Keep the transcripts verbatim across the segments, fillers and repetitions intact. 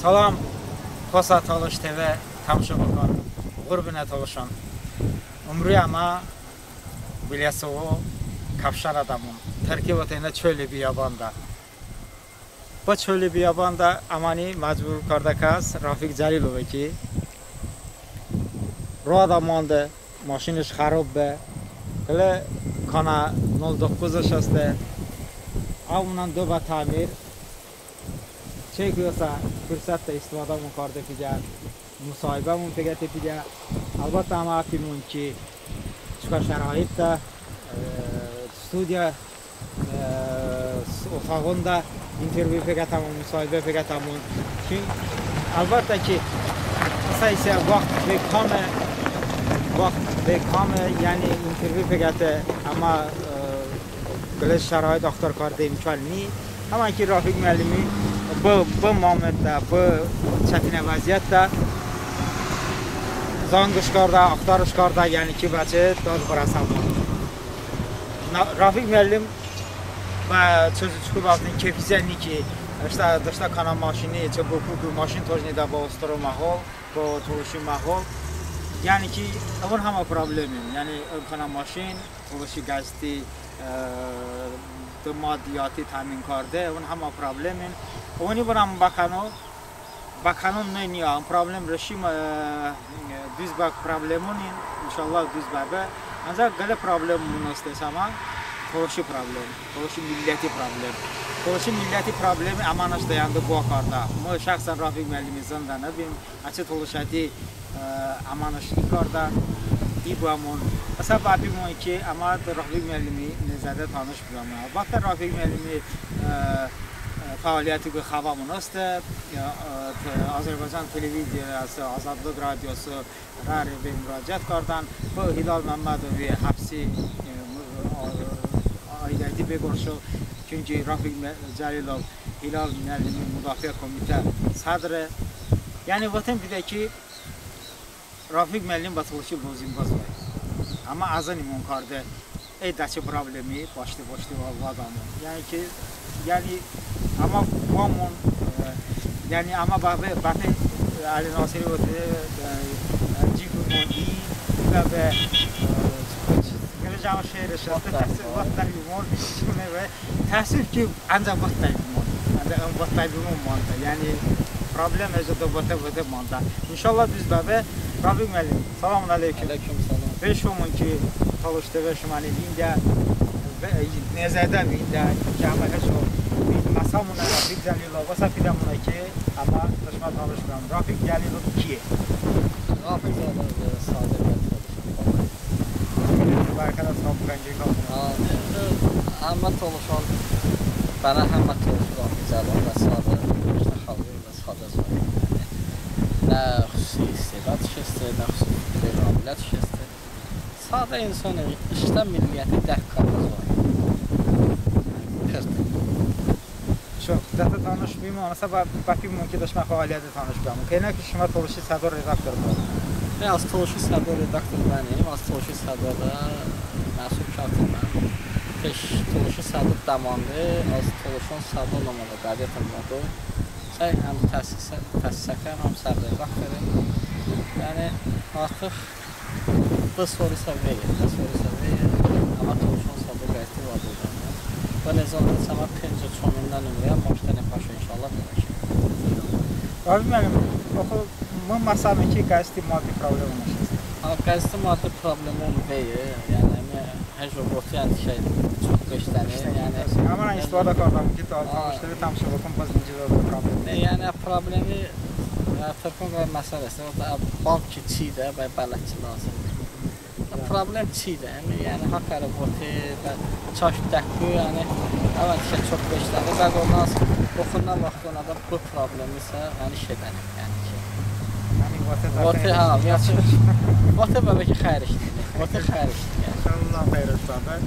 Salam, xosə Tolış TV təmşo bıkən, ğurbinə tolışon. Imruj əmə Biləsovo kəpşə rədəmon. Tırki voteynə çöl-i biyabonədə. Bı çöl-i biyabonədə əməni məcbur kardə kəs Rafiq Cəlilove ki, roədə mandə, maşinış xərob be. Qılə kanə nol doqquzış heste. Əvonən do bə təmir. Çəyku ısə fırsətədə istifadəmon karde pidə, musahibəmon peqəte pidə. Əlbəttə, əmə əpimon ki, çokə şəraitədə, e, studiya, e, s-, otağonədə intervyu peqətəmon, musahibə peqətəmon. Çun, əlbəttə ki, ısə isə vaxt be kame, vaxt be kame, yəni intervyu peqəte, əmma, e, qılə şərait axtar karde imkon ni. Həmən ki Rafiq müəllimi bı, bı momentədə, bı çətinə vəziyyətədə zanqış kardə, axtarış kardə, yəni ki, bəçəy daz bırəsəmon. Na-, Rafiq müəllim bə çözü-çokə bəvoten keyfizə ni ki, ıştə, ıştə kanə maşini, çı Boku, maşin tojnedə bə ostoro məhol, bə tolışi məhol. Yəni ki, əvon həmə problemin. Yəni, ın kanə maşin, tolışi qəzeti, e, de maddiyati təmin karde, əvon həmə problemin. Əvoni bınən bəkəno, bəkənon nıni, ın problem rəşi, e, düz bə problemonin, inşallah düz bəbe. Ancəx qılə problemon heste əmə, tolışi problem, tolışi milləti problem. Tolışi milləti problemi əmənış dəyəndı boə kardə. Mı şəxsən Rafiq müəllimi zındə nıbim, əçəy tolışəti, e, əmənış i kardə, i bəmon. Isə bəpimon ki, əmə de Rafiq müəllimi nevzədə tanış bıbəmon. Əlbəttə, Rafiq müəllimi, e, e, fəaliyyəti ki xəbəmon heste, e, e, te-, Azərbaycan televiziyası, Azadlıq radiosı rəy be muraciət kardən, bı Hilal Məmmədovi həbsi, e, mı-, a-, aidəti be qorə, çünki Rafiq mə-, Cəlilov Hilal müəllimi mudafiə komitə sədre. Yəni voten pidə ki, Rafiq müəllim bə tolışi lozim bızoy. Əmə əzınimon karde, əy, de çəy problemi bəştə-bəştə və-, vədə əmə. Yəni ki, yəni, əmə bəmon, e, yəni, əmə bəpe, bəpe, e, Əli Nasiri vote, e, e, cıqumon i, bəpe, e, qıləy cəmə şeirış heste, təsəvvur, votdəbimon, çunəve, təəssüf ki, ancəx votdəbimon. Ancəx ım votdəbimon mandə. Yəni, problem əzıdə vote-vote mandə. İnşallah düz bəbe. Rafiq müəllim, səlamun əleykum. Əleykum səlam. Peşomon ki, Tolış TV şıməni vində, ve, e, nevzədə vində, ki, əmə heç o, məsəmon Rafiq Cəlilov, sə pidəmone ki, əmə de şımə tanış bıkəm. Rafiq Cəlilov kiye? Rafiq Cəlilov, e, sadə bir tolışon. Bərkədə sağ bıkən ki, ha, indi əmə tolışon, bənə həmə tolışon Rafiq Cəlilov və sadə, işte, xalqi və sadə zoy. Yəni, nə xüsusi istedadış heste, nə xüsusi qabiliyyətış heste. Sadə insan, işte, milliyyəti dərk kardə zoy. Pırt. Çok, de tə tanış bimon, sə bə-, bəpimon ki, de şımə fəaliyyətədə tanış bıbəmon. Kəynək ki, şımə Tolışi Sədo redaktor bıə. E, az Tolışi Sədo redaktor bənim, az Tolışi Sədoədə Məsud Katibəm. Peş Tolışi Sədo dəmande, az Tolışon Sədo nomədə qəzetım vardı. Səy həm təsis, təsis əkəm, həm sədr redaktorim. Yəni, artıq bı sorisə veye, bı sorisə veye, əmə Tolışon Sədo qəzeti var burada. Bı nezonədə çəmə penco çomindən nımrəyə maştəni paşo inşallah bırakə. Rafiq müəllim, oxu, mı məsəme ki, qəzeti maddi problemon heste. Ha, qəzeti maddi problemon veye, yəni, əmə Həjo vote, yəni, şey, çok beşdəni, yəni. Əmma istifadə kardəm ki, ta-, tanışlığı təmşo bıkəm, bı nicə problem. Ne, yəni, problemi, ə, tırkon qılə məsələ heste, o da bank ki çidə, bəy bələdçi lazımdı. Problem çidə, yəni, yəni, ha kərə vote, bə çaş dəku, yəni, əvən ki çok beşdəni, bə qorəsə, oxunə vaxtonədə bu problemi isə, yəni, şedəni, yəni ki. Yəni, vote, ha, yəni, vote bəbe ki xəyr işdi, vote xəyr işdi, yəni. İnşallah xəyr işdi.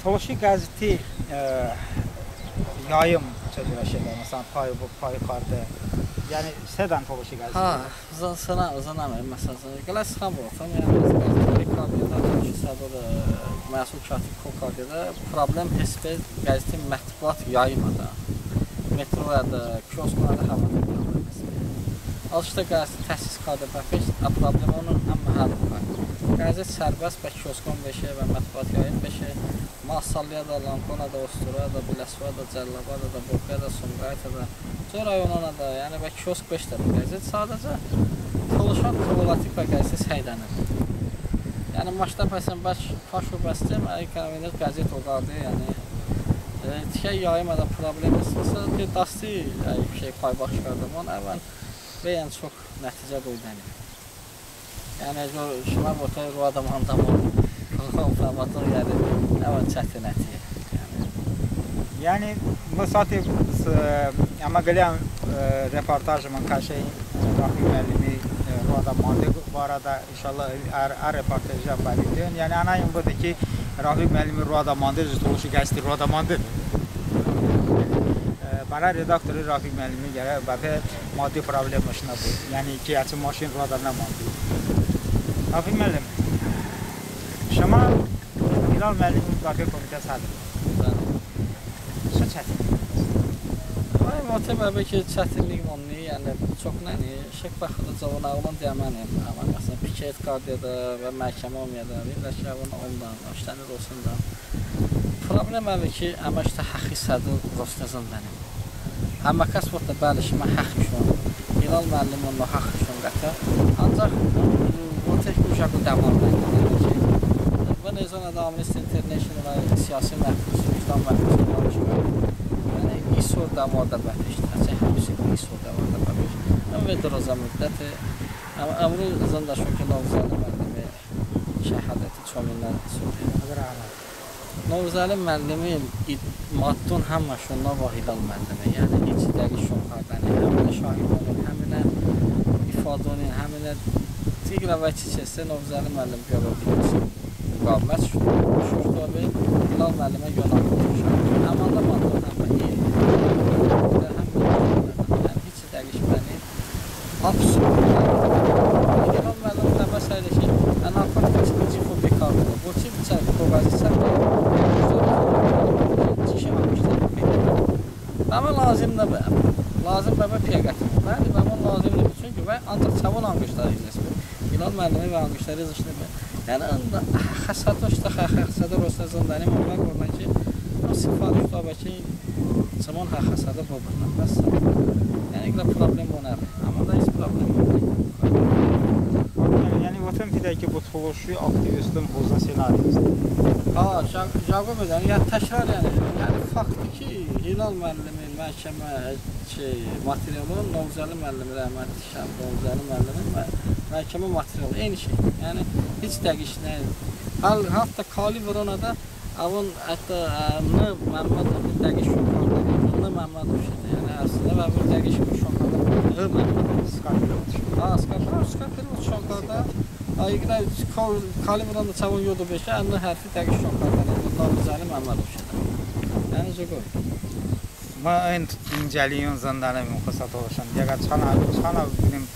Tolışi qəzeti, e, yayım çı curə şeydə, məsələn, pay, pay karde. Yəni, sedən Tolışi qəzeti? Ha, zın-, sınə-, zınəme, məsələn, qılə sıxan bıvotım, yəni, qəzeti pay kardeədə, Tolışi Sədo, e, Məsud Katib ko kardeədə, problem heste qəzeti mətbuat yayımədə. Metroədə, kioskədə həvədə problem heste. Alıştə qəzeti təsis karde bəpeşt ə problemon həmmə həll bıkə. Qəzet sərbəst bə kioskon beşe, bə mətbuat yayın beşe, Masallıədə, Lankonədə, Ostorədə, Biləsuədə, Cəlilabadədə, Bokiədə, Sumqayıtədə, co rayononədə, yəni bə kiosk beşe qəzet. Sadəcə tolışon kvalitet bə qəzeti seydəni. Yəni maştə pəsən bəş paşo bəstem, əy kəvinə qəzet oqarde, yəni, e, tikə yayımədə problem hestsə, de dasti, əy, şey, paybaxş kardemon, əvən vey ən çok nəticə boydəni. Yəni, əy şımə vote roədə mandəmon, fəmaton, yəni, əvən çətinəti. Yəni, yəni, mı sati, e, əmə qıləyən, e, reportajımon kəşəy, e, Rafiq müəllimi, e, roədə mande barədə, inşallah, ə, ə reportajiyən bəvindon. Yəni, ənə ım bıdə ki, Rafiq müəllimi roədə mande, tolışi qəzeti roədə mande. E, bənə redaktori Rafiq müəllimi gərək bəpe maddi problemış nıbu. Yəni ki, əçəy maşin roədə nımande. Rafiq müəllim, şımə Hilal müəllimi müdafiə komitə sədri. Bəli. Çı çətinlik? Ay, vote bəbe ki, çətinlikmon ni, yəni, çok nəni, şıkr bə Xıdo, cəvon oğlon diəmənim, əmə, məsələn, piket kardeədə və məhkəmə omeədə, vindəş əvon ondəm, ıştəni rosnedəm. Problem əve ki, əmə ıştə həxi sədo rosne zındənim. Həmmə kəs votdə bəli, şımə həxışon, Hilal müəllimon nohəxışon qətə. Ancaq vote ki, jıqo dəvardə, yəni ki, bı nezonədə Amnesty International və siyasi məhbus, vicdan məhbus, yəni, i sor dəvardə bəpeşt, əçəy həbsi i sor dəvardə bəpeşt. Im vey dırozə mıddəte, əmro zındəşon ki, Novruzəli müəllimi şəhadəti çominə sori. Novruzəli müəllimi maddon həmməşon navə Hilal müəllimi, yəni hiç dəqiş şon kardəni, həminə şahidon, həminə ifadon, həminə tiqrə və çiçeste Novruzəli müəllim qəbul edilmiş. Müqavimət şurtə be, Hilal müəllimə yonə. Əmə də maddon həmmə i, həmmə, yəni hiç dəqiş bəni. Absolut. Hilal müəllim təbə səyləşi, ən narkotik çiçi fo bekar bu. Bu çi biçə koğazi çəpe. Çişi almışdı. Bəmə lazım da bə. Lazım bəbə piyə qətim. Bəli, bəmə lazım da. Çünki bə ancaq çəvon anqıştəri izləsin. Hilal müəllimi və anqıştəri izləsin bə. Yəni həxəsədə, ıştə həxəsədə rosne zındənim, əmə qornən ki, sifariş da bə ki, çımon həxəsədə bıbın. Bəs. Yəni iqlə problemon əve. Əmə də hiç problemon əve. Yəni votım pidə ki, bu tolışi aktiviston hozə senarist. Ha, jıqo bıdən, yəni təkrar, yəni, yəni fakti ki, Hilal müəllimi məhkəmə, şey, materialon, Novruzəli müəllimi, rəhmətli şəhid Novruzəli müəllimi mə-, məhkəmə materialı eyni şey. Yəni hiç dəqiş ni. Hətta kali vıronədə əvon hətta, ə, N. Məmmədov dəqiş şon kardə, N. Məmmədov şedə. Yəni əslində və əvon dəqiş şon kardə, N. Məmmədov. Skarpel. Ha, Skarpel, Skarpel şon kardə. Ha, iqlə kali vıronədə çəvon yodo beşə, N. hərfi dəqiş şon kardə. Novruzəli Məmmədov şedə. Yəni jıqo. Mı ın incəliyon zındənim, xısa tolışon. Əgər çanə, çanə, bıdənim,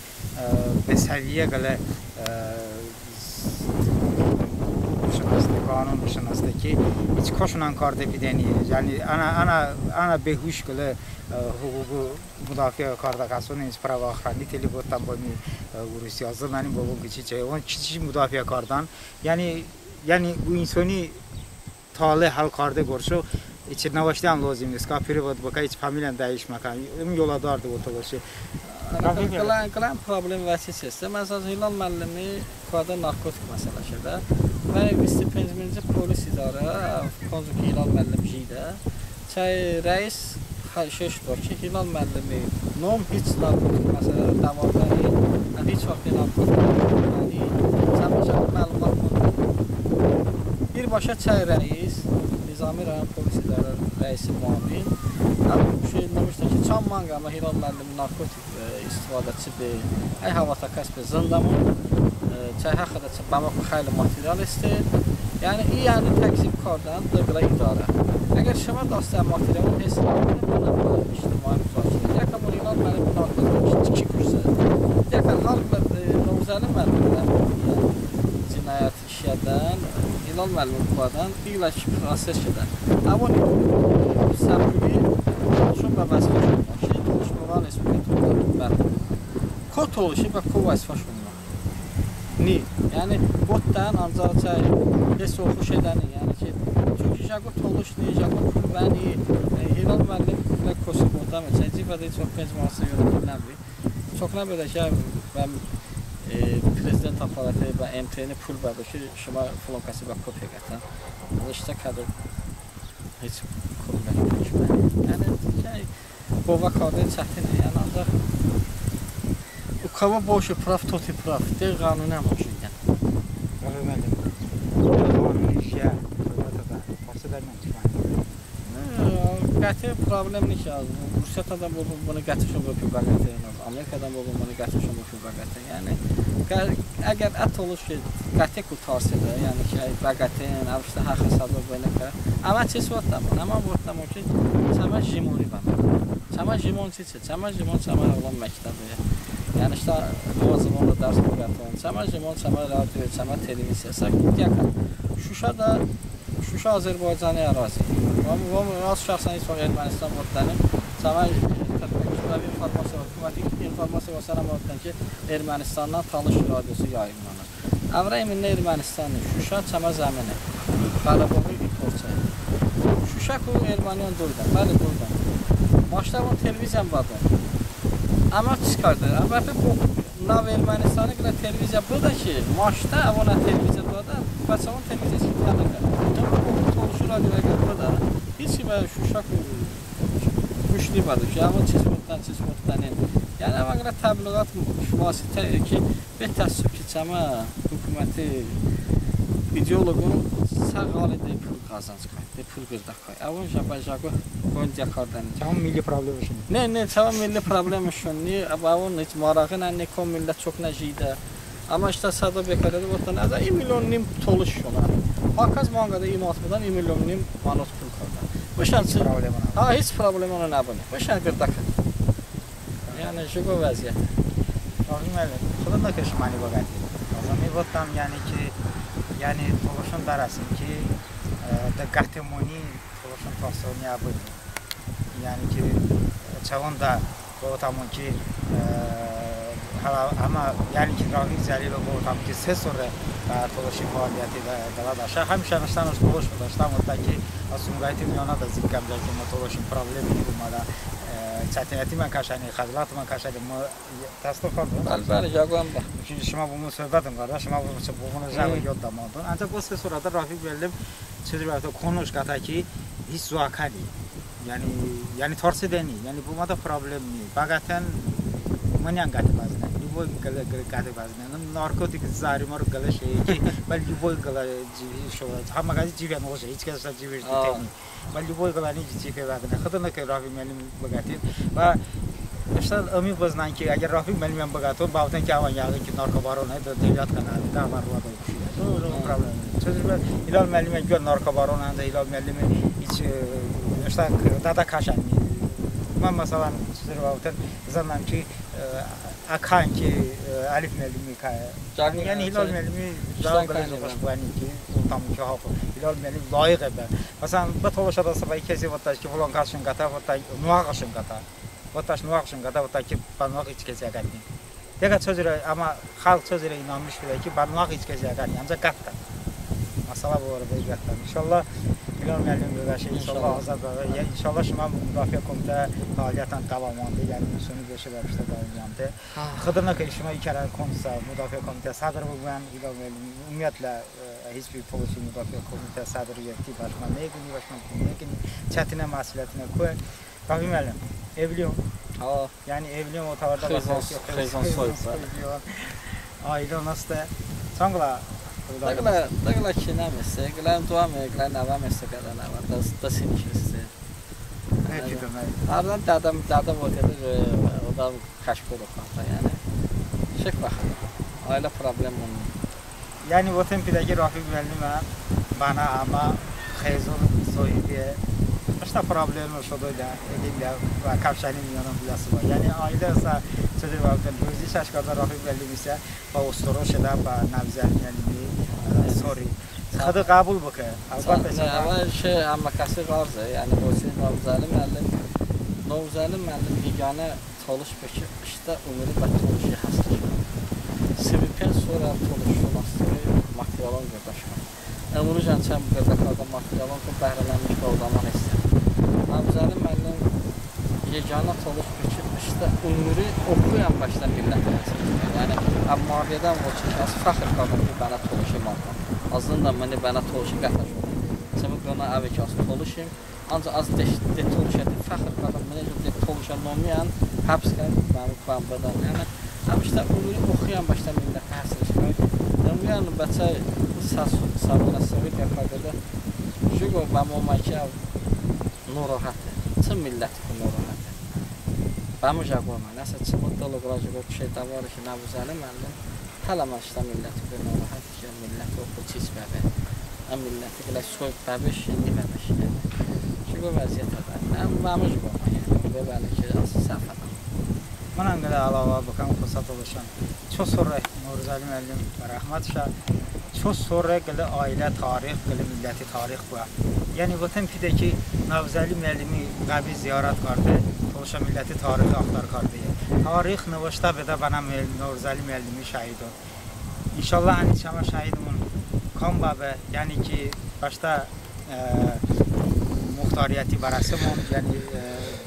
e, be səviyyə qılə, e, hukukışon heste, qanunışon heste ki, hiç koşonən karde pidəni. Yəni ənə, ənə, ənə behuş qılə, e, hukuku mudafiə kardə kəson, hiç правоохранители votdən bımi, e, urusiyə, zındənim bıbun ki, çiçe, əvon çiçi mudafiə kardən. Yəni, yəni bu insoni tale həl karde qorə, hiç nıvıştən lozim ni, skopirovat bıkə, hiç familiyan dəqiş məkən. Im yolə dardı o tolışi. Qılən, qılən problem vəci heste. Məsələn, Hilal müəllimi koədə narkotik məsələ şedə. Və vist pencinci polis idarə, konco ki Hilal müəllim jiydə. Çəy rəis xahişış do ki, Hilal müəllimi nom hiç narkotik məsələ dəvardə ni, hiç vaxt narkotik, yəni, çəmə çəmə məlumat. Birbaşa çəy rəis, Nizami rayon polis idarə rəisi muavin, şey, nıvıştə ki, çand manq əmə Hilal müəllimi narkotik, e, istifadəçi be, əy həvatə kəs be zındəmon, e, çəy həxədə çı bəmə xəyli material heste. Yəni i, yəni təkzib kardən dı qılə idarə. Əgər şımə dastədə material heste, bənə ictimai müzakirə. Yəkə bə Hilal müəllimi narkotik tikə kursə. Yəkə halk bə, e, Novruzəli müəllimi cinayət şedən, Hilal müəllimi koədən, iqlə ki proses şedən. Əvon səbəbi, şon bə vəzifəşon, şey, tolış bıvənes, bə ko tolışi, bə ko vəzifəşon ni. Yəni votdən, ancəx çəy, heç oxoş edəni, yəni ki, çünki jıqo tolış ni, jıqo pul bəni, e, Hilal müəllim, bə kosi votdəme, çəy cəvodə, çok penc manatsə yonə pul nəbi. Çok nəbedə ki, bə, e, prezident aparati, bə M T N pul bədo ki, şımə filan kəsi bə ko peqətən. İştə kədo heç problem yox. Yəni, şey, bovə karde çətine, yəni, ancəx ukava boşe prav, to te prav, de qanunə moşedən. Bəli, müəllim. Qanuni işə, söhbətədə, təsirlərlə çıxmayın. Nə, qəti problem ni ki, Rusiyətədən bıbu, bını qətiş bıbu bəqəti, Amerikadən bıbu, bını qətiş bıbu bəqəti. Yəni, qə-, əgər ə tolış ki, qəti ku tarsedə, yəni ki, bəqətin, əv ıştə həxəsədə bıbu, nə kə. Əmə çiç votdəmon, əmə votdəmon ki, çəmə jimoni bə. Çəmə jimon çiçe, çəmə jimon, çəmə əvlon məktəbe. Yəni ıştə bıvə zıvonədə dərs bıqətın. Çəmə jimon, çəmə radio, çəmə televiziya. Sə diyə kə Şuşədə Şuşə Azərbaycani ərazi. Vəm, vəm, az şəxsən hiç vaxt Ermənistan votdənim. Çəmə, e, informasiya, hökuməti informasiya votdənim ki, Ermənistandan Talış radiosu yayımlanır. Əvrə iminə Ermənistani, Şuşə çəmə zəmine. Qarabaği bir parçaya. Şuşə ku erməniyon doydən, bəli, doydən. Maştə əvon televiziya bədo. Əmə çiç karde? Əmə pe bu nav Ermənistani qılə televiziya bıdə ki, maştə əvon ə televiziya doydən, bə çəvon televiziya çiç kardə? Yəni bu tolışi radio əgər bıdə, hiç ki bə Şuşə ku quş ni bədo ki, əvon çiç votdən, çiç votdənin. Yəni əvon qılə təbliğat vasitə ki, bə təəssüf ki, çəmə hökuməti ideoloqon sə ğəli de pul qazanc kay, de pul qırdə kay. Əvon jə bə jıqo qoyndi kardəni. Çəvon milli problemışon. Ne, ne, çəvon milli problemışon ni, əvon hiç marağinən, ne kom millət çok nə jidə. Əmə ıştə sədo bekardədə votdən, əzə i milyon nim tolışışon. Har kəs manqədə inat bıdən, i milyon nim manot pul kardən. Bışən çı-, problema nəbıni. Ha, hiç problema nəbıni. Bışən qırdə kardəni. Yəni jıqo vəziyyət. Rahim müəllim, xıdo nıkə şıməni bıqətin. Əzə mi votdəm, yəni ki, yəni tolışon dərəsin ki, e, de qətimoni tolışon təsironi əbıni. Yəni ki, çəvonədə bıvotəmon ki, e, hələ əmə, yəni ki, Rafiq Cəlilov bıvotəmon ki, se sore, e, tolışi fəaliyyətidə qılədə. Şə həmişə nıştən tolış bıdə, ıştən votdə ki, ə Sumqayıti miyonədə zikkəm, ki mı tolışon problemi omədə, e, çətinətimon kəşəni, xəcolətımon kəşəni, mı təsdiq kardə. Bəli, bəli, jıqoən bə. Ki şımə bımı söhbəton kardə, şımə bımı, bımı jıqo yodədə mandon. Ancəx bı se sorədə Rafiq müəllim çı cür bə votə, konuş qətə ki, hiç zoə kəni. Yəni, yəni tarsedəni, yəni bımədə problem ni. Bəqətən mınən qəte bəzıni, любой qılə, qılə qəte bəzıni. Narkotik zəhəri mı qılə şey ki, bə любой qılə civi şoə, həmə qəte civən oje, hiç kəs civəş ditəni. Bə любой qıləni civə bəzıni. Xıdo nıkə Rafiq müəllim bıqətin. Bə ıştən ımi bıznən ki, əgər Rafiq müəllimən bıqəton, bəvotən ki, əvən yəğin ki, narkobaronədə, de, devlət kanalında əvən roədə kuşiyə. Doğru, problem. Çı cür bə Hilal müəllimən guya narkobaronədə, Hilal müəllim hiç, e, ıştən dədə kəşəni. Mən, məsələn, çı cür bəvotən, zınəm ki, e, əkan ki, e, Əlif müəllimi kə-, yəni, yəni Hilal müəllimi zəv qılə xoş bıəni ki, tamam ki, ha, Hilal müəllim layiğe bə. Məsələn, bı tolışədə sıbə i kəsi votdəş ki, filan kəsışon qətə, votdə, noəğışon qətə. Votdəş, noəğışon qətə, votdə ki, bə noəğ hiç kəsi əqətni. Diyə kə çı cürə, əmə xəlq çı cürə inanmış bıdə ki, bə noəğ hiç kəsi əqətni, ancəx qətdə. Məsələ bı barədə qətdə. İnşallah, Hilal müəllim bıdə şey, inşallah azad bıdə. Ya, inşallah, şımə Müdafiə Komitə fəaliyyətən dəvamande, yəni, sonu beşe bə beştə dəvamande. Xıdo nıkə şımə i kərə konsə Müdafiə Komitə sədr bıbən, Hilal müəllim, ümumiyyətlə, e, hiç bir tolışi Müdafiə Komitə sədriyyəti bəşmə neyqıni, bəşmə neyqıni, çətinə məsuliyyətinə koy. Rafiq müəllim, evliyəm. Ha. Yəni evliyəm, o təvərdə xeyzon, bəs xeyzon soyub, bəli. Ailə nasıl? Çan qılə? Dı qılə, dı qılə kinəm heste, qılə doəm, qılə nəvəm heste, qılə nəvəm, dı, dı sinış heste. Nə ki demək? Hərdən dədəm, dədəm o qədər, e, o da kəşf olub, yəni. Şık baxın. Ailə problem olmur. Yəni, votem pidə ki, Rafiq müəllimə bənə əmə xeyzon sohibiye. Iştə problem şodoydə, edildə və kəfşəni miyonən biləsi var. Yəni, ailə isə çı cür var, ruzi şəş kardə Rafiq müəllim isə bə ostoro şedə, bə Nəvzəli müəllimi, e, sori. Xıdo ğəbul bıkə. Əlbəttə, əvvəl şey, əməkəsi vardı, yəni, Hüseyn Nəvzəli müəllim, Novruzəli məllim yeganə tolış be ki, ıştə umri bə tolışi həsr bıə. Sıvi penc sore tolışşınaslığı materialon qırdə şıkən. Imrujən çəmə qırdə kardə materialonku bəhrələnmiş bə odəmon hestin. Novruzəli məllim yeganə tolış be ki, ıştə umri oxuyan bəştə milləti həsr bıə. Yəni əv mariyədən voçiş, az fəxr kardəm ki, bənə tolışi mankam. Əzındən mıni bənə tolışi qəte şoydə. Çımı qınə əve ki, az tolışim. Ancəx az de, de tolışəti fəxr kardəm, mıni de tolışə nomiyən həbs kərdə, mənim koəm bıdən. Yəni, həmişə umri oxuyan bəştə milləti həsr bıə. Yəni, bəçəy səs, səvonə sıvi qəte kardə. Jıqo bəmomə ki, norohəte. Çı millətiku norohəte. Bəmı jıqo mı. Nəsə çımı dılı qılə jıqo şey dəvarış Novruzəli məllim. Hələ məştə millətiku norohət ki, milləti oxu çiç bəbe. Ə milləti qılə soy bəbeş, ni bəbeş. Jıqo vəziyyətədə. Nə, bəmı jıqo mı, yəni. Bə bəli ki, az səfədə. Mınən qılə əlavə bıkəm, xosə tolışon. Ço sore Novruzəli məllim bə rəhmət şə. Ço sore qılə ailə tarix, qılə milləti tarix bıə. Yəni votəm pidə ki, Novruzəli məllimi qəbri ziyorət karde, tolışə milləti tarixi axtar karde. Tarix nıvıştə bedə bənə məl-, Novruzəli məllimi şəhidon. İnşallah, həni çəmə şəhidımon kam bəbe, yəni ki, bəştə, e, muxtariyəti bərəsəmon, yəni, e,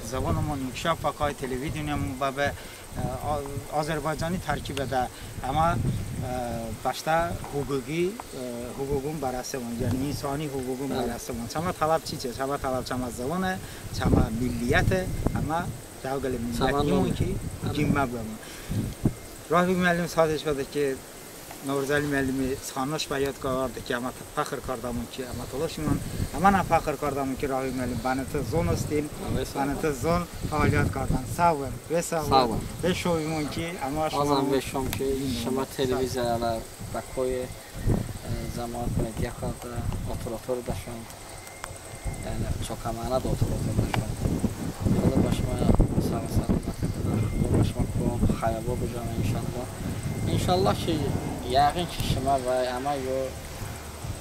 zıvonımon inkişaf bəkay, televideniyaımon bəbe, e, A-, Azərbaycani tərkibədə, əmma, e, bəştə huquqi, e, huquqon bərəsəmon, yəni insani huquqon bərəsəmon. Çəmə tələb çiçe? Çəmə tələb çəmə zıvone, çəmə milliyyəte, əmma jəqo qılə millət nimon ki, qimmə bıəmon. Rafiq məllim sadiş vədə ki, Novruzəli məllimi sanış bə yod kardə ki, əmə fəxr kardəmon ki, əmə tolışimon, əmə nə fəxr kardəmon ki, Rafiq məllim, bənə tı zon hestin, bənə tı zon fəaliyyət kardən. Sağ bıbən, ve sağ bıbən. Ve şomon ki, əmə şomon. Azən ve şom ki, şımə televiziyalə bə koy, e, zəmon mediya kardə, otur-otur dəşon. Yəni, çok əmənə də oturub. Xıdo bəşmə sağ-səlomət bıdə. Xıdo bəşmə kom xəyabə bıjənə, inşallah. İnşallah ki, yəğin ki, şımə və əmə yo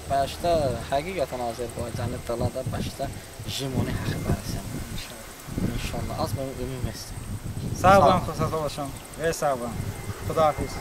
bəştə həqiqətən Azərbaycani dılədə bəştə jimoni həxi bərəsəm. İnşallah. İnşallah. Az bə umum hestim. Sağ bıbən, xosə tolışon. Ve sağ bıbən. Xudahafiz.